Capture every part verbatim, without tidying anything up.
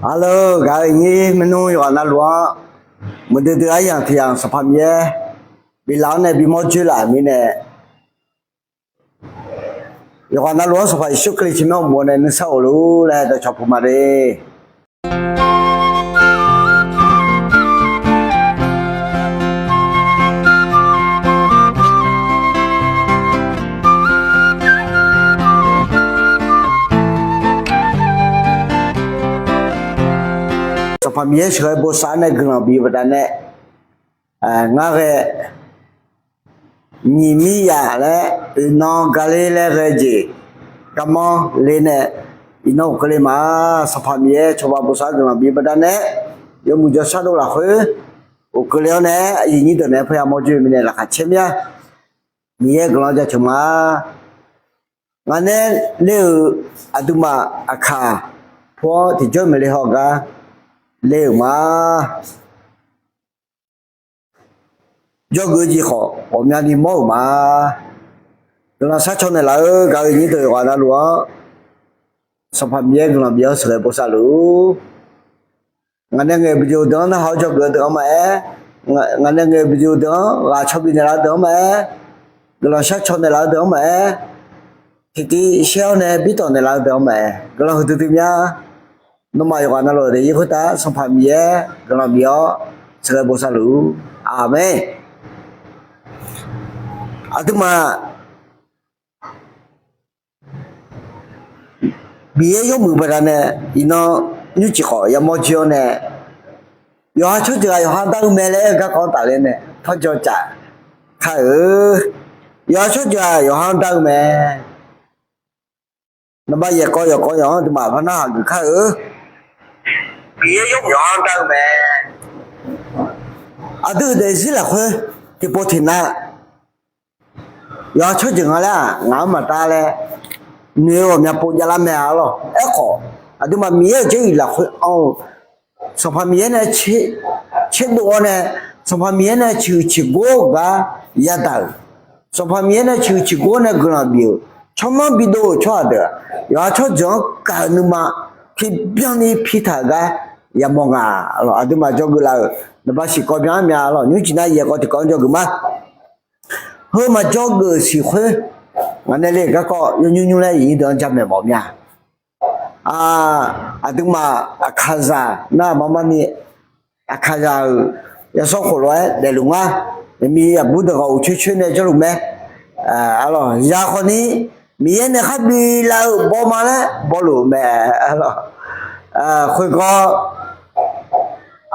Arleur gaq-eu nyir maernmr yawqghaq navluf-anr, muiqdui dui aryamq tiq yamq Sanqpaq Miqyaer biflaf-awr nae bimawr dzoerlaf-euq mirnae, yawqghaq navluf-anr Sanqpaq Yeqsur Kali tsawrmyanr uqmov nae nuisar of luf laer dawqcawq puq ma de. Sanqpaq Miqyaer sheuqghae bosav-awr nae guiqlanq bif-eu baqdanae, ngar ghae nyiq mir yaf laer oeqnan gaqler laer ghae jeq garmanr le nae iqnan uqkeuv le ma. Sanqpaq Miqyaer cawba bosav-awr guiqlanq bif-eu baqdanae, yawmuiq jawrshar dov lafkhoer uqkeuv le-awr nae, aqyuif nyir deuq naeq-aer parya mawr dzoer-eu mirnae laqkhaq caer mir-a. Miqyaer guiqlanq jaceuq ma. Ngaq nae ler-euq aqduimaf aqkaq pu-anr tiqjawr maeqle haw gar ler-euq ma. Jawrgeuf-eu jeq khawf ghawqmyani mawr-euq ma. Guiqlanq sharcaw naeqlaf-eu gaq-eu nyir deuq yawqghaq navluf-anr, Sanqpaq Miqyaer guiqlanq bif-awr sheuqghae bosav luf-ur. Ngaq nae ngaeq-euq video deuq-anr narhaq-awr jawrgeuf-eu deuq-anr maqaer, ngaq nae ngaeq-euq video deuq-anr ghaq caw bif naeqlaf-eu deuq-anr maqaer, guiqlanq sharcaw naeqlaf-eu deuq-anr maqaer, tiqtiv shaer-awr nae birtawf naeqlaf-eu deuq-anr maqaer, guiqlanq huiqdui dui mya. Nawmaf yawqghaq navluf daefzir khoertav Sanqpaq Miqyaer guiqlanq bif-awr sheuqghae bosav luf-ur. Aqmeq. Aqduimaf Miqyaer yawmuiq baqdanae iqnan nymrcif khawf yamawr jir-awr nae, yawqha tsawrjeuq-aq yawqha dar-eu mae laer aer-eu garkawv-anr tafler nae tawrjaw caf kar-eu. Yawqha tsawrjeuq-aq yawqha-anr dar-eu mae. Naqbav yaeqkawv yawqkawv yawq-anr aqduimaf par narhaq geuf kar-eu. Miqyaer yawmuiq yawqha-anr dar-eu mae. Aqdui-euq daefzir lafkhoer tiqpov tiqnav yawqha tsawrjeuq nga laer-aq ngaq-anr maqtav laer noeq-eu ghawqmya pov javlar mae-a lawq. Aerkhawf, aqduimaf Miqyaer-euq jarlif lafkhoer anr-eu, Sanqpaq Miqyaer nae tserdov-awr nae, Sanqpaq Miqyaer nae ciqhuiq ciqgor-eu gar yadaq-euq, Sanqpaq Miqyaer nae ciqhuiq ciqgor-awr nae guiqlanq bif-euq tsawrmyanr bidov-euq tsawrhaq deuq-aq, yawqha tsawrjeuq-anr gaq-euq nuima tiqbyan ni pitaq-euq gar yamawr nga. Aqduimaf jawrgeuf laf-euq naqbav siqkawv byan-anr mya lawq. Nymrcif nar yaeqkawv tiqkawv-anr jawrgeuf ma. Heu maqjawr geuf-euq siq khoer ngaq nae le-euq garkawv yawnymr nymr laer iqnyir deuq-anr jamaeq mawf mya. Aqduimaf aqkaqzaq nar maqmar ni, aqkaqzaq-euq yawsanr khof lof-aer daefluf ngar, maqmir aqbur deuq ghaq uqcoer coer nae jawrluf mae. Arlawq, zaq khawf ni Miqyaer nae khar biflaf-eu bawma laer bawluf mae. Arlawq, khoergar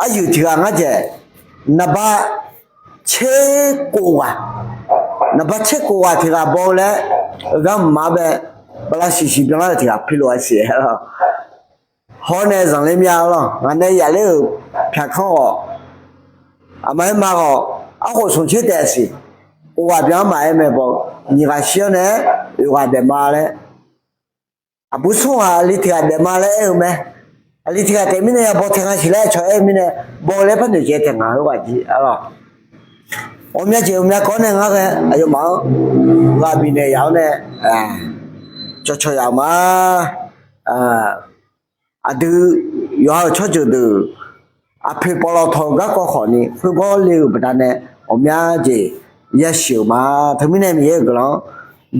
aryuif tiq ghaq ngar dzaeq, naqbav tserkov ghaq, naqbav tserkov ghaq tiq ghaq baw-eu laer heugar mqmaq bae bala siqsiq byanlar-euq tiq ghaq pirlof-a siq. Hawr nae zanqler mya lawq. Ngaq nae yafler-euq pyaqkanr ghawq, aqma aer ma ghawq, arkhof smq tser taef siq, ov ghaq byan-anr maqaer mae baw, nyiq ghaq shir-awr nae-aer oeq ghaq daef ma laer, aqbur smr ghaq aqli tiq ghaq daef ma laer aer-eu mae. Aqli tiq ghaq taef mirnae ya baw tae nga siq laer cawq aer-eu mirnae, baw laer par noeqcaev taeq nga-eu ghaq jir arlawq. Ghawqmya jeq ghawqmya kawv-awr nae ngar ghae aqyawfmaf-anr ghaq bifnaeq yaf-awr nae cawqcawq yaf-euq ma. Aqdui yawqha-euq tsawrjeuq deuq aqpoeq pawflawq tawq-eu garkawv khawf ni khoergawr le-euq baqdanae ghawqmya jeq yasiq-euq ma. Teumirnae Miqyaer-euq guiqlanq-anr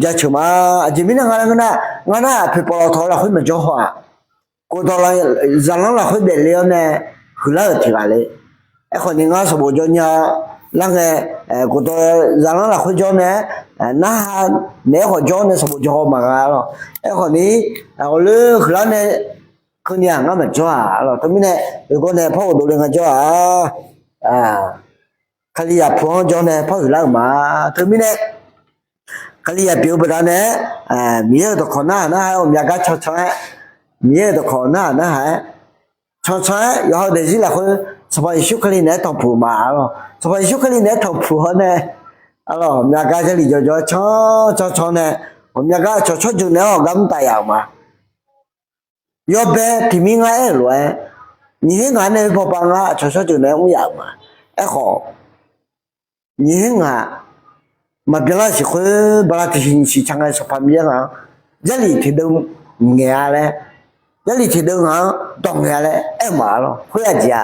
jaceuq ma. Aqjeq mirnae nga laer ngeur nar, ngar nar aqpoeq pawflawq tawq-eu lafkhoer maqjawr haw-aq, khofdawq zaqlanr lafkhoer daefle-awr nae huiqlar-euq tiq ghaq le. Aerkhawf ni ngar sanqbof jawr nya lar ngae, khofdawq zaqlanr lafkhoer jawr nae-aer, narhaq naeq-aer khawf jawr nae sanqbof jawr haw maqgha lawq. Aerkhawf ni ghawqloer huiqlar nae keuvni-aq ngar maqjawr-aq lawq. Teumirnae oeqgawv nae par ghofdov le nga jawr-aq, Kalizaq pu-anr jawr nae par huiqlar-euq ma. Teumirnae Kalizaq pyeuf-eu baqdanae-aer, Miqyaer-euq dawqkawq narhaq narhaq-aer ghawqmya gar cancan-aer, Miqyaer-euq dawqkawq narhaq narhaq-aer cancan-aer yawqha-eu daefzir lafkhoer Sanqpaq Yeqsur Kali naeq-aer tanqpuq ma lawq. Sanqpaq Yeqsur Kali naeq-aer tanqpuq hawr nae, arlawq, ghawqmya gar Jarlif jawrjawr-aer can can can nae, ghawqmya gar aqcawq tsawrjeuq naeq-aer ghawqgar mr taf yaf-euq ma. Yawbae tiq mir ngar aer-euq lof-aer, nyiq her ngaq-anr nae paw pav ngar aqcawq tsawrjeuq naeq-aer mr yaf-euq ma. Aerkhawf, nyiq her ngaq maqbyan lar-eu siq khoer bala tiqsiq nyiq siq ca ngae Sanqpaq Miqyaer ngaq-anr Jarlif tiqdeuv ngaeq-a laer Jarlif tiqdeuv ngaq-anr dawq ngaeq-a laer aer-eu ma arlawr. Khoer-aq jeq-a,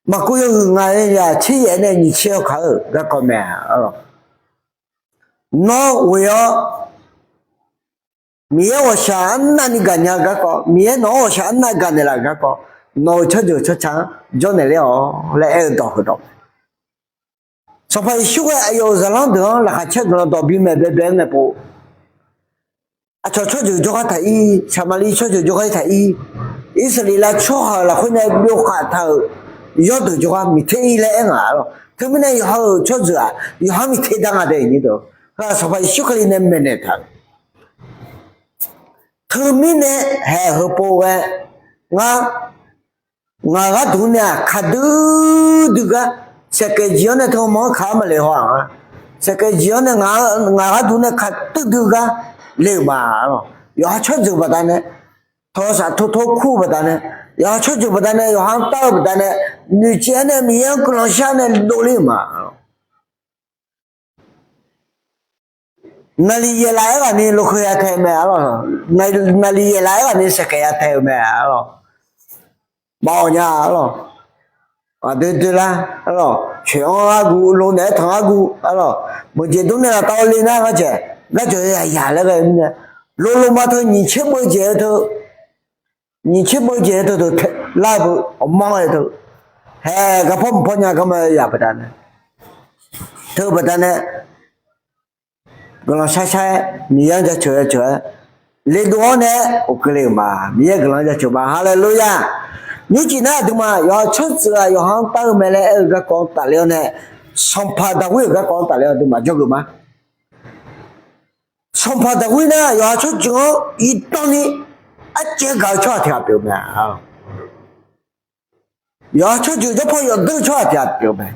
Maqkuv yawhuiq ngaq-euq yaq tser yaef nae nyiq tser-awr kaq-eu garkawv mae arlawr. Nawr ghoe-awr Miqyaer ghawqshaq arnavni gaqnya-eu garkawv, Miqyaer nawq-anr ghawqshaq arnav gaqnaeq laf-euq garkawv, nawq-euq tsawrjeuq tsawrca-anr jawrnaeq ler-awq laer aer-eu dawq heudawq. Sanqpaq Yeqsur ghae aqyawf-euq zaqlanr deuq-anr laqkhaq caer guiqlanq dawq bimaeq baebae-aer ngae pov. Aqcawq tsawrjeuq jawrgar taq-ir, Saqmaqliv tsawrjeuq jawrgar-ir taq-ir, Irsaqleqlav tsawrhaq-euq lafkhoer nae byov khaftaq-euq yawrdeuq jawrgar miqter-ir laer aer ngaq arlawr. Teumirnae yawqha-euq tsawrjeuq-aq yawqha miqter dar nga dae nyi deuq. Heu-aq Sanqpaq Yeqsur Kali nae maeqnaeq taq-euq. Teumirnae haeq heupov ghae ngar, ngaq gharduq nae-aq kaqdui dui gar, saeqkaeq jeq-anr nae teumanr-anr kaq-awr maqle haw-aq nga. Saeqkaeq jeq-anr nae ngaq gharduq nae kaqdui dui gar le-euq ma arlawr. Yawqha tsawrjeuq baqdanae, tawqsaf tawqtawr kur-eu baqdanae, yawqha tsawrjeuq baqdanae, yawqha-anr tar-eu baqdanae, noeqtsaev-aer nae Miqyaer-anr guiqlanq shar nae dovler-euq ma. Naqliq yaeflaf-aer ghaq ni lokhoe ya tae-eu mae arlawr. Naqliq yaeflaf-aer ghaq ni saeqkaeq ya tae-eu mae arlawr. Bav-awq nya arlawr. Aqdui dui lar arlawr. Coeq-anr gharguv, lo naeq-aer tanq gharguv arlawr. Meuqjeq dmr nae laftav le nar ngar jaeq, ngar jawq-eu yaqyaq laer ghae mirnae, lo lo ma teu nyiq tser beuv jeq-eu teu, nyiq tser beuv jeq-eu teu deuq lar-eu beu awqmanr-eu teu, haeq garpawr mqpawr nya garma yaq baqdanae, teu baqdanae guiqlanq shar shar-aer Miqyaer-anr jaceuq jaceuq-aer, ledov-awr nae-aer uqkeuv le-euq ma. Miqyaer guiqlanq-anr jaceuq ma. Haleluya! Nymrcif nar aqduimaf yawqha tsawrjeuq-aq yawqha-anr tar-eu mae laer aer-eu garkawv-anr tafler-awr nae, sanqpaq Daqwir-euq garkawv-anr tafler-awr aqduimaf jawrgeuf ma. Sanqpaq Daqwir nar yawqha tsawrjeuq-anr iqdanr ni arcaev gaq-eu tsawrhaq tiq ghaq pyeuf-eu mae. Yawqha tsawrjeuq jawrpaw yawqdeuv-eu tsawrhaq tiq ghaq pyeuf-eu mae.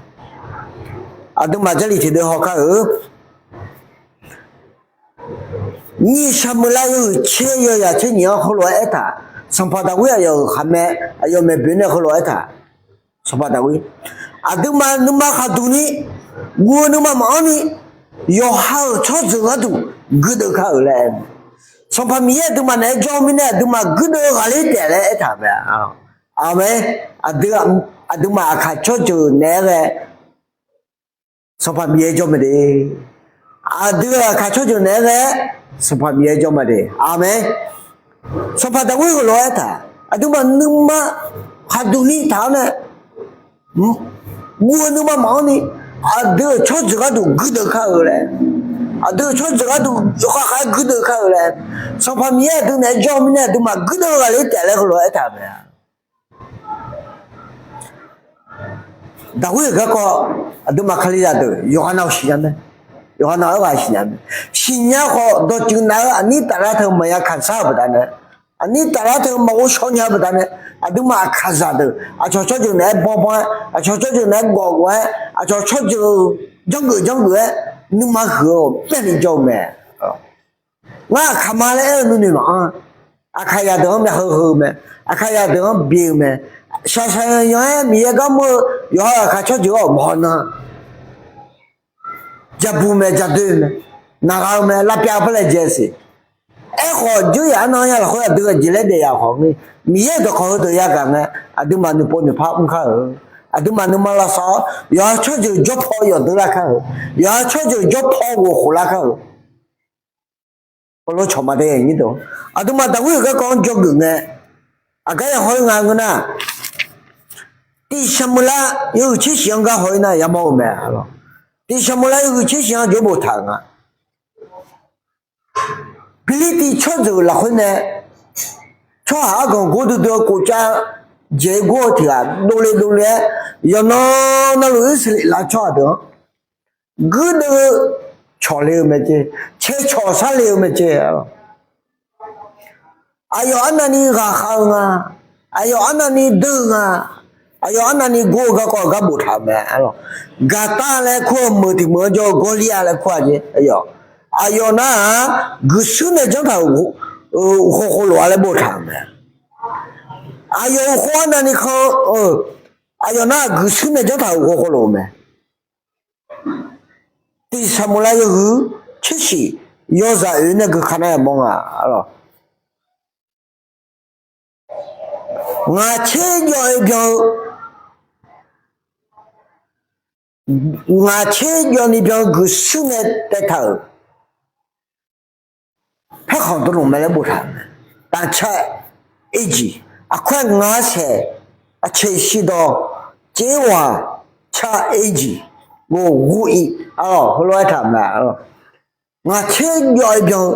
Aqduimaf Jarlif tiqdeuv hawkar-euq Nyiq Saqmeuqlav yawhuiq tser yawzaq tser nyiq-anr heulof-aer aertaq, sanqpaq Daqwir aqyawf-euq khaqmae, aqyawf maeqboeq nae heulof-aer aertaq, sanqpaq Daqwir, aqduimaf nuima khaqduq ni, guv-eu nuima maqanr ni, yawqha-euq tsawrjeuq gharduq guirdeuv kar-euq laer aer-eu mae. Sanqpaq Miqyaer aqduimaf naeq-aer jawr-eu mirnae aqduimaf guirdeuv ghaqler taef laer aertaq mae. Aqmeq, aqduimaf aqkaq tsawrjeuq naeq-aer ghae Sanqpaq Miqyaer jawr mae de. Aqdui-euq aqkaq tsawrjeuq naeq-aer ghae-aer Sanqpaq Miqyaer jawr ma de. Aqmeq. Sanqpaq Daqwir heulof-aer aertaq, aqduimaf nuima khaqduq ni taq-awr nae, guv-eu nuima maqanr ni, aqdui-euq tsawrjeuq gharduq guirdeuv kar-eu laer, aqdui-euq tsawrjeuq gharduq yawkhav khav-aer guirdeuv kar-eu laer, Sanqpaq Miqyaer aqdui naeq-aer jawr-eu mirnae aqduimaf guirdeuv ghaqler taef laer heulof-aer aertaq-euq mae. Daqwir-euq garkawv, aqduimaf Kalizaq deuq yawqghaq nav-euq siqnya mae. Yawqghaq nav-euq aerghaq siqnya mae. Siqnya khawf dawqtsuif naf-eu aqnir taflar teu maqya kamq sar-euq baqdanae, aqnir taflar teu maqghov shaw nya-eu baqdanae, aqduimaf aqkaqzaq deuq aqcawq tsawrjeuq naeq-aer banrbanr-aer, aqcawq tsawrjeuq naeq-aer gawfgawf-aer, aqcawq tsawrjeuq janrgeuf janrgeuf-aer nuima huiq-eu ghawqmyani jawr-eu mae. Ngar aqkaq ma laer aer-eu nuinoeq maqanr. Aqkaqzaq deuq-anr myaq heu heu-eu mae. Aqkaqzaq deuq-anr bi-eu mae. Shaqshaq yanyan-aer Miqyaer gar mr-eu yawqha aqkaq tsawrjeuq-awq mawqhaw nan, jaqbuq mae, jaqdoe mae, naqgha-eu mae, lavpyav par laejae siq. Aerkhawf, dzoeryaq arnan-anr ya lafkhoer aqdui ghaq jeq laer daef yaf khawf ni, Miqyaer-euq dawqkawq heudeuq yagaq ngae, aqduimaf noeqpov noeqpar mr kar-euq, aqduimaf nuima lavsav-awr yawqha tsawrjeuq jawrpaw yawqdeuv lar kar-euq, yawqha tsawrjeuq jawrpaw ghofkhof lar kar-euq. Pawrlof cawq ma de. Aqduimaf Daqwir-euq garkawv-anr dzawgeuf ngae, aqgar ya haw-ir nga ngeur nar, Tiq Saqmeuqlav yawhuiq tser shif-anr gar haw-ir nar yamawr-eu mae. Tiq Saqmeuqlav yawhuiq tser shif-anr jawr boftaq-euq nga. Pirlirtiv tsawrjeuq lafkhoer nae tsawrhaq arganq gor duidui-eu kof cav jaeq-aer gor-eu tiq ghaq dovle dovle-aer, yawqnan navluf Irsaqleqlav tsawrhaq deuq-anr guirdeuv-eu cawq le-eu mae jeq, cae cawq sar le-eu mae jeq. Aqyawf arnavni ghaqkhav-eu nga, aqyawf arnavni deur-eu nga, aqyawf arnavni gor-eu garkawv-eu gar boftaq-euq mae. Gaqtav laer kur-eu meuq tiq meuq-anr jawr-eu Gawrliav laer kur-a jeq, aqyawf, aqyawf nar-aq guiqshuir nae janr taq-euq uqkhov khov lof-a laer boftaq-euq mae. Aqyawf uqkhov arnavni kan-eu, aqyawf nar-aq guiqshuir nae janr taq-euq uqkhov khov lof-eu mae. Tiq Saqmeuqlav yawhuiq tser shif yawzaq oeq nae guiqkaq nar yamawr nga lawq. Ngaq tser jawv-aer byan-eu, ngaq tser jawv ni byan-eu guiqshuir nae taev taq-euq paerkhanq dmluf mae laer boftaq-euq mae. Taqcaer erjeq, aqkar ngaq saeq, aqceq shidawq, tserghaq car erjeq, ghof ghov-ir, arlawq heulof-aer taq-euq mae. Ngaq tser jawv-aer byan-eu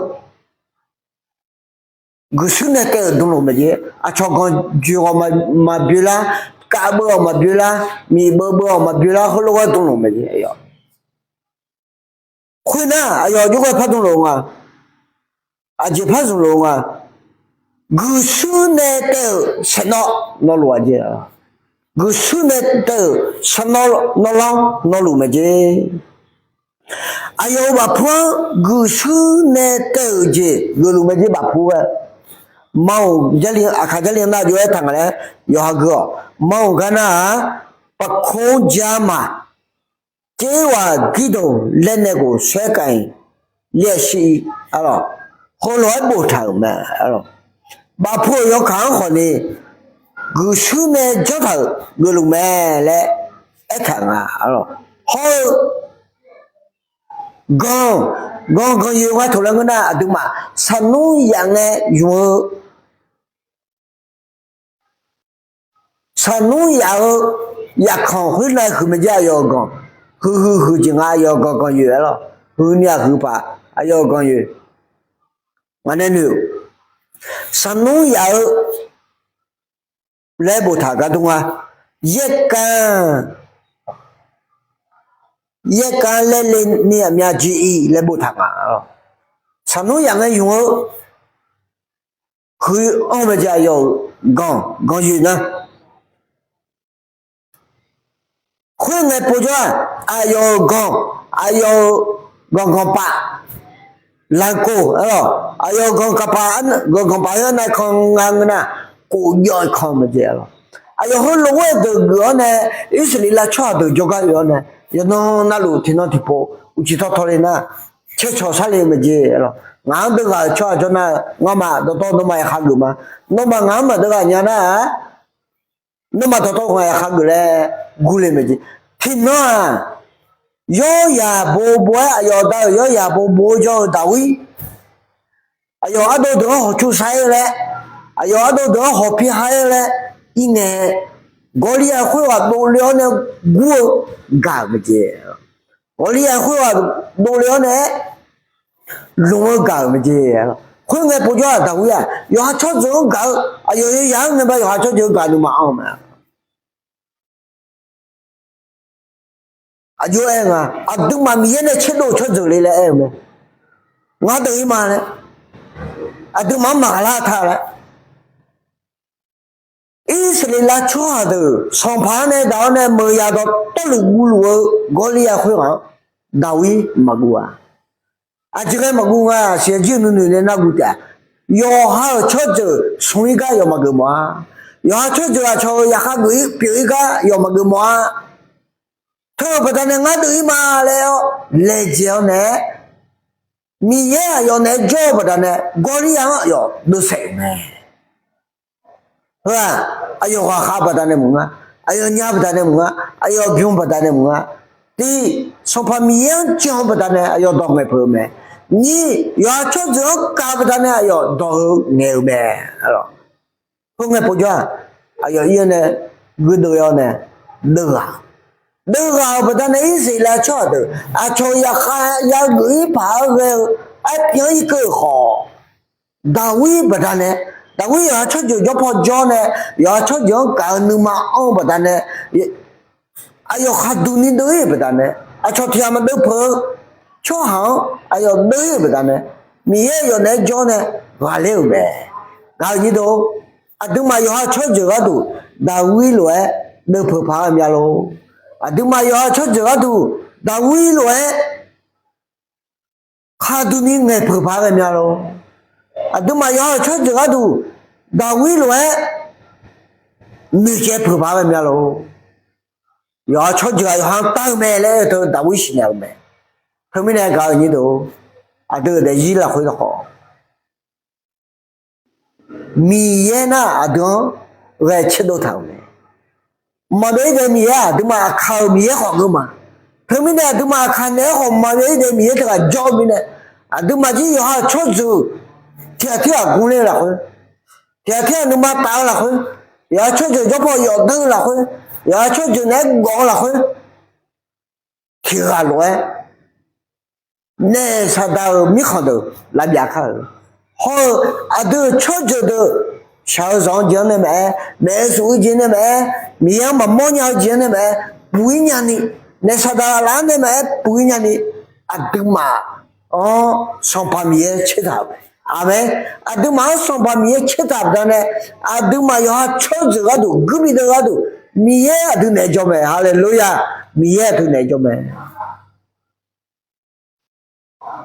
guiqshuir nae taev-euq dmluf mae jeq. Aqcawq ganq joeq-awq maqbyoe lar, kav beuv-awq maqbyoe lar, miq beuv beuv-awq maqbyoe lar, heulof-aer dmluf mae jeq. Khoernar, aqyawf jawrgar par dmluf nga, aqjeq par zmqluf nga, guiqshuir nae taev-euq shaqnawv nawvluf-aq jeq, guiqshuir nae taev-euq shaqnawv nawvlanr nawvluf mae jeq. Aqyawf-euq bafpu-anr guiqshuir nae taev-euq jeq geufluf mae jeq bafpu-aer. Maqoq, Aqkaq Jarlif nar jov-aer taq nga laer yawqha gui-awq. Maqoq gar nar-aq, ประโคน Jarma, tserghaq Girdoq laer nae ghof saer kaq-iq, laer shir-ir, arlawq, heulof-aer boftaq-euq mae, arlawq. Bafpu-euq yawkaq-anr khawfni guiqshuir nae janrtaq-euq geufluf mae laer aertaq nga, arlawq. Hawr-eu ganq, ganq ganq yoeq nga taq laer ngeur nar, aqduimaf saqnmr yaf ngae ymq-eu saqnmr yaf-eu yafkanq khoernav huiq mae jeq aqyawf-euq ganq. Huiqhuiq huiq jeq nga aqyawf-euq ganq ganq yoeq, arlawq. Huiqni-aq huiq paq aqyawf-euq ganq yoeq. Ngaq nae noeq-euq saqnmr yaf-eu laer boftaq gar dmr nga. Yaerkanr, yaerkanr laer le ni aqmyav jir-ir laer boftaq nga. Saqnmr yaf ngae ymq-eu huiq-anr mae jeq aqyawf-euq ganq ganq yoeq nar. Khoerngae povjawr-aq, aqyawf-euq ganq, aqyawf-euq ganq ganq paf, lanqkof, arlawq, aqyawf-euq ganq ganq paf, ganq ganq paf-aer arnav kan nga ngeur nar, kof jawv-aer kan mae jeq, arlawq. Aqyawf heulof-aer deuq geuf-awr nae, Irsaqleqlav tsawrhaq deuq jawrgar oe-awr nae, yawqnan navluf tiqnan tiqpov uqcif tawtawle nar, caercawq sarle-eu mae jeq, arlawq. Ngaq-anr deuv ghaq-euq tsawrhaq jawr nar, ngamaf dawqtawv nawmaf yaqkhaer geuf ma. Nawmaf ngaq-anr maqdeuv ghaq nya nar-aq, nawmaf dawqtawv ghaq yaqkhaer geuf laer gurle mae jeq. Tiqnan-aq, yawryaq bobo-aer aqyawf da-euq yawryaq bobo-aer jawr-eu Daqwir, aqyawf ardov deuq-anr hawqcu sar-ir laer, aqyawf ardov deuq-anr hawq pi har-ir laer, irnae Gawrliav khoerghaq dovle-awr nae gur-eu gaq-euq mae jeq. Gawrliav khoerghaq dovle-awr nae lmq-eu gaq-euq mae jeq. Khoerngae povjawr-aq Daqwir-aq yawqha tsawrjeuq-anr gaq-eu, aqyawf yawyaq-anr nae ba yawqha tsawrjeuq-anr gaq nuima anr-eu mae. Aqjox-aer nga, aqduimaf Miqyaer nae tserdov-eu tsawrjeuq le laer aer-eu mae. Ngar deuq-ir ma laer, aqduimaf-anr maqghaq lar ta laer. Irsaqleqlav tsawrhaq deuq sanqpaq-anr nae daq-awr nae meuq yaq dawqtawvluf guvluf-eu Gawrliav khoerghaq-anr Daqwir maqguv-a. Aqjeq ghae maqguv nga siq, aqjir nuinoeq nae narguv taef-a. Yawqha-euq tsawrjeuq smq-ir gar yawf maqgeuf mawf-a. Yawqha tsawrjeuq aqcawq-euq yaqkhaer geuf-ir pyeuf-ir gar yawf maqgeuf mawf-a. Teu-eu baqdanae ngar deuq-ir ma laer-awr laejae-awr nae-aer, Miqyaer aqyawf naeq-aer jawr-eu baqdanae Gawrliav-anr aqyawf deuvsaef-euq mae. Heu-aq, aqyawf ghaqkhav baqdanae maqngeur, aqyawf nya baqdanae maqngeur, aqyawf bym baqdanae maqngeur. Tiq, Sanqpaq Miqyaer-anr jan-eu baqdanae aqyawf dawq ngaeqpeuq-eu mae. Nyiq, yawqha tsawrjeuq-anr gaq-eu baqdanae aqyawf dawq heu ngaeq-eu mae. Khoerngae povjawr-aq, aqyawf ir-awr nae guirdeuv-awr nae deuv ghaq, deuv ghaq-euq baqdanae Irsaqleqlav tsawrhaq deuq aqcawq yaqkhav yageuf-ir paq-aer ghae-eu arpyar-anr irkeuv-euq khawf, Daqwir baqdanae, Daqwir yawqha tsawrjeuq jawr paw jawr nae yawqha tsawrjeuq-anr gaq-eu nuima anr-eu baqdanae, aqyawf khaqduq ni deuv-ir-euq baqdanae, aqcawq tiq ghaq maqdeuv peuq-eu tsawrhaq-anr aqyawf deuv-ir-euq baqdanae, Miqyaer aqyawf naeq-aer jawr nae ghaqler-euq mae. Gaq-eu nyir deuq, aqduimaf yawqha tsawrjeuq gharduq Daqwir lof-aer deuv peuq paq-aer ghae mya lor. Aqduimaf yawqha tsawrjeuq gharduq Daqwir lof-aer khaqduq ni ngaeqpeuq paq-aer ghae mya lor. Aqduimaf yawqha-euq tsawrjeuq gharduq Daqwir lof-aer noeqcaev peuq paq-aer ghae mya lor. Yawqha tsawrjeuq-aq yawqha-anr tar-eu mae laer aer-eu teu Daqwir siqnya-eu mae. Teumirnae gaq-eu nyir deuq, aqdui-euq daefzir lafkhoer dawqkawq, Miqyaer nar aqdui-anr ghae tserdov taq-euq mae. Maqbyav-ir daef Miqyaer-aq, aqduimaf aqkaq-euq Miqyaer khawf ngeur ma. Teumirnae aqduimaf aqkaq naeq-aer khawf maqbyav-ir daef Miqyaer teughaq jawr-eu mirnae, aqduimaf jir yawqha-euq tsawrjeuq tiqghaq tirghaq gurler-eu lafkhoer, tiqghaq tirghaq nuima taf-eu lafkhoer, yawqha tsawrjeuq jawrpaw yawf deur-eu lafkhoer, yawqha tsawrjeuq naeq-aer gawf-eu lafkhoer, tiqghaq lof-aer naef Saqdaq-euq mirkhanq deuq lavbyaf kar-euq. Hawr-eu aqdui-euq tsawrjeuq deuq shaq-eu zanq-eu jeq-anr nae maqaer, maeq-eu suf-eu jeq nae maqaer, Miqyaer-anr maqmawr nya-eu jeq-anr nae maqaer, puq-ir nyani, naef Saqdaq laf-anr nae maqaer puq-ir nyani, aqduimaf-anr Sanqpaq Miqyaer caertaq-euq mae. Aqmeq. Aqduimaf-anr Sanqpaq Miqyaer caertaq-euq baqdanae, aqduimaf yawqha tsawrjeuq gharduq guirbi deuv gharduq, Miqyaer aqdui naeq-aer jawr mae. Haleluya! Miqyaer aqdui naeq-aer jawr mae.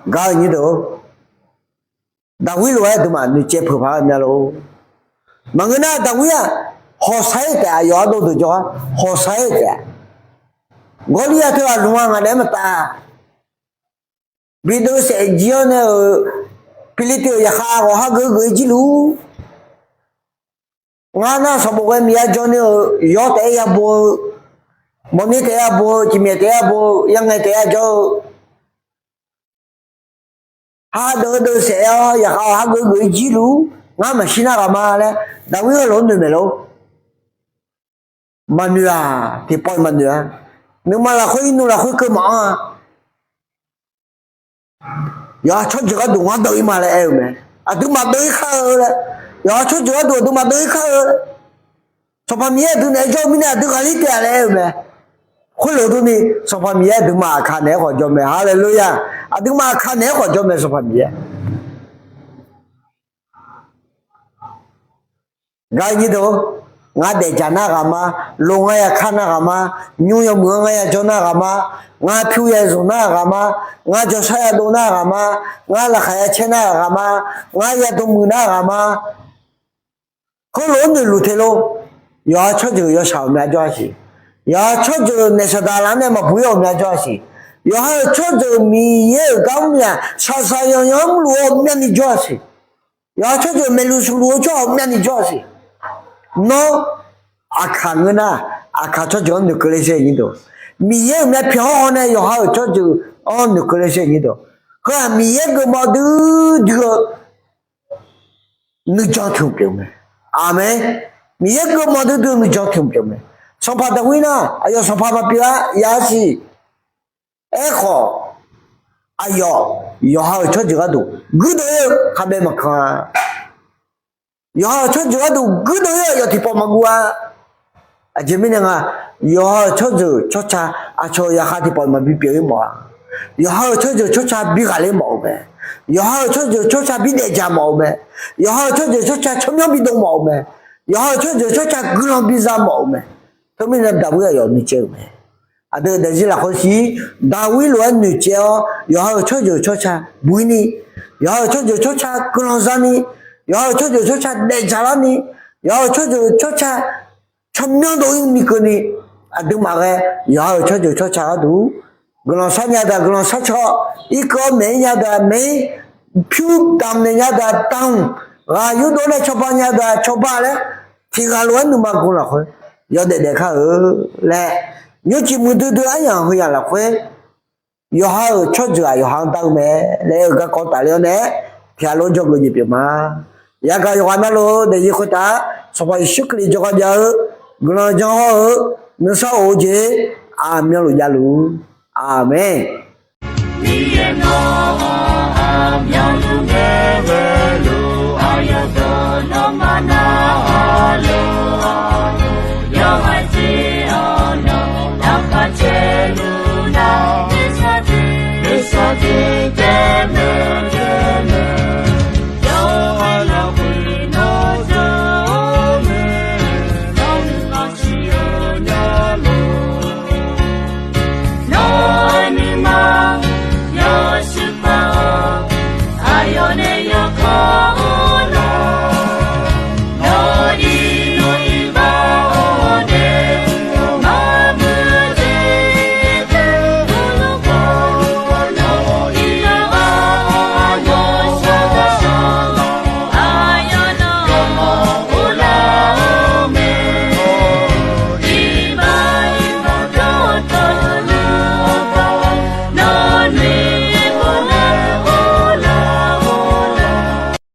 Gaq-eu nyir deuq-or, Daqwir lof-aer aqduimaf noeqcaev peuq paq-aer mya lor. Maqngeur nar Daqwir-aq, hawqsar-ir taef-a, yawqha dovdeuq jawr-ar, hawqsar-ir taef-a. Gawrliv-a teughaq lmq-a ngaq naeq-aer maqtaf. Bi deuv saef jir-anr nae-euq Pirlirtiv-euq yaqkhav ghawqha geuf geuf-ir jir luf-ur. Ngar nar sanqbof ghae miqya jawr ni-euq yawr taef-aer ya bo-eu, mawrner taef-aer ya bo-eu, cifmyaef taef-aer ya bo-eu, yarngae taef-aer ya jawr-eu, ha deuv deuv saef-awr yaqkhav ghawqha geuf geuf-ir jir luf-ur. Ngar maqshir nar ghaq ma laer Daqwir heulof-aer noeq maeq lor. Maqnoeq-aq, tiqpawf-iq maqnoeq-a. Nuima lafkhoer irnmr lafkhoer keuv maqanr-a. Yawqha tsawrjeuq gharduq ngar deuv-ir ma laer aer-eu mae. Aqduimaf deuv-ir kar-eu laer, yawqha tsawrjeuq gharduq aqduimaf deuv-ir kar-eu laer, Sanqpaq Miqyaer aqdui naeq-aer jawr-eu mirnae aqdui ghaqler taef-a laer aer-eu mae. Khoerlof durni, Sanqpaq Miqyaer aqduimaf aqkaq naeq-aer khawf jawr mae. Haleluya! Aqduimaf aqkaq naeq-aer khawf jawr mae Sanqpaq Miqyaer. Gaq-eu nyir deuq-or, ngar daefdzaq nar ghaq ma, lo ngar ya kar nar ghaq ma, nymr yawmuiq-anr ngar ya jawr nar ghaq ma, ngar pyur ya zmq nar ghaq ma, ngar jawrshar ya dov nar ghaq ma, ngar laqkhaq ya caer nar ghaq ma, ngar ya dm muiq nar ghaq ma. Heulof-aer noeqluf te lor. Yawqha tsawrjeuq yawshaq ghawqmya jawr-a siq. Yawqha tsawrjeuq naef Saqdaq laf-anr nae maqbuq-ir ghawqmya jawr-a siq. Yawqha-euq tsawrjeuq Miqyaer-euq gar mr myaq shaqshaq yanqyanq-anr mrluf-eu ghawqmyani jawr-a siq. Yawqha tsawrjeuq maeqluf sufluf-eu tsawrhaq ghawqmyani jawr-a siq. Nawr aqkaq ngeur nar, aqkaq tsawrjeuq-anr noeqkeuv ler sher nyir deuq, Miqyaer-euq myavpyawq-anr haw nae yawqha-euq tsawrjeuq-anr noeqkeuv ler sher nyir deuq, heu-aq Miqyaer geufmawf dui dui-eu nuijan tiq hmq pyeuf mae. Aqmeq. Miqyaer geufmawf dui dui-eu nuijan tiq hmq pyeuf mae. Sanqpaq Daqwir nar aqyawf sanqpaq maqpyeuf-a, yaq-a siq. Aerkhawf, aqyawf yawqha-euq tsawrjeuq gharduq guirdeuv-ir-eu khabae maqkanq-a. Yawqha-euq tsawrjeuq gharduq guirdeuv-ir-eu aqyawf tiqpawf maqguv-a. Aqjeq mirnae nga, yawqha-euq tsawrjeuq tsawrca aqcawq yaqkhav tiqpawf maqbi pyeuf-ir mawf-a. Yawqha-euq tsawrjeuq tsawrca bi ghaqler mawf-eu mae. Yawqha-euq tsawrjeuq tsawrca bi daefdzaq mawf-eu mae. Yawqha-euq tsawrjeuq tsawrca tsawrmyanr bi dov mawf-eu mae. Yawqha-euq tsawrjeuq tsawrca guiqlanq biza mawf-eu mae. Teumirnae Daqwir aqyawf noeqcaev-eu mae. Aqdui daefzir lafkhoer shir, Daqwir lof-aer noeqcaev-awr yawqha-euq tsawrjeuq tsawrca buq-ir ni, yawqha-euq tsawrjeuq tsawrca guiqlanq za ni, yawqha-euq tsawrjeuq tsawrca daefdzaq lar ni, yawqha-euq tsawrjeuq tsawrca tsawrmyanr dov-ir ni keuvni, aqduimaf ghae yawqha-euq tsawrjeuq tsawrca gharduq guiqlanq shar nya deuq-aq guiqlanq shar caw, irkeuv-awr maeq-ir nya deuq-aq maeq-ir, pyur damqnaeq nya deuq-aq damq, ghaq yurdov nae cawba nya deuq-aq cawba laer, tiqghaq lof-aer nuima gu lafkhoer yawdaef daef kar-eu laer, nymrcif muiqdui dui aryamq heu yamq lafkhoer, yawqha-euq tsawrjeuq-aq yawqha-anr dar-eu mae laer aer-eu garkawv tafler-awr nae, tiqghaq lof-aer jawrgeuf jeq pyeuf ma. Yagaq yawqghaq navluf-eu daefzir khoertav Sanqpaq Yeqsur Kali jawrgar jav-eu guiqlanq janr hawr-eu nuisar of-eu jeq aqmyanluf javluf. Aqmeq. Miqyaer nawr aqmyanluf ngae ghaeluf aqyawf dawq nawmaf na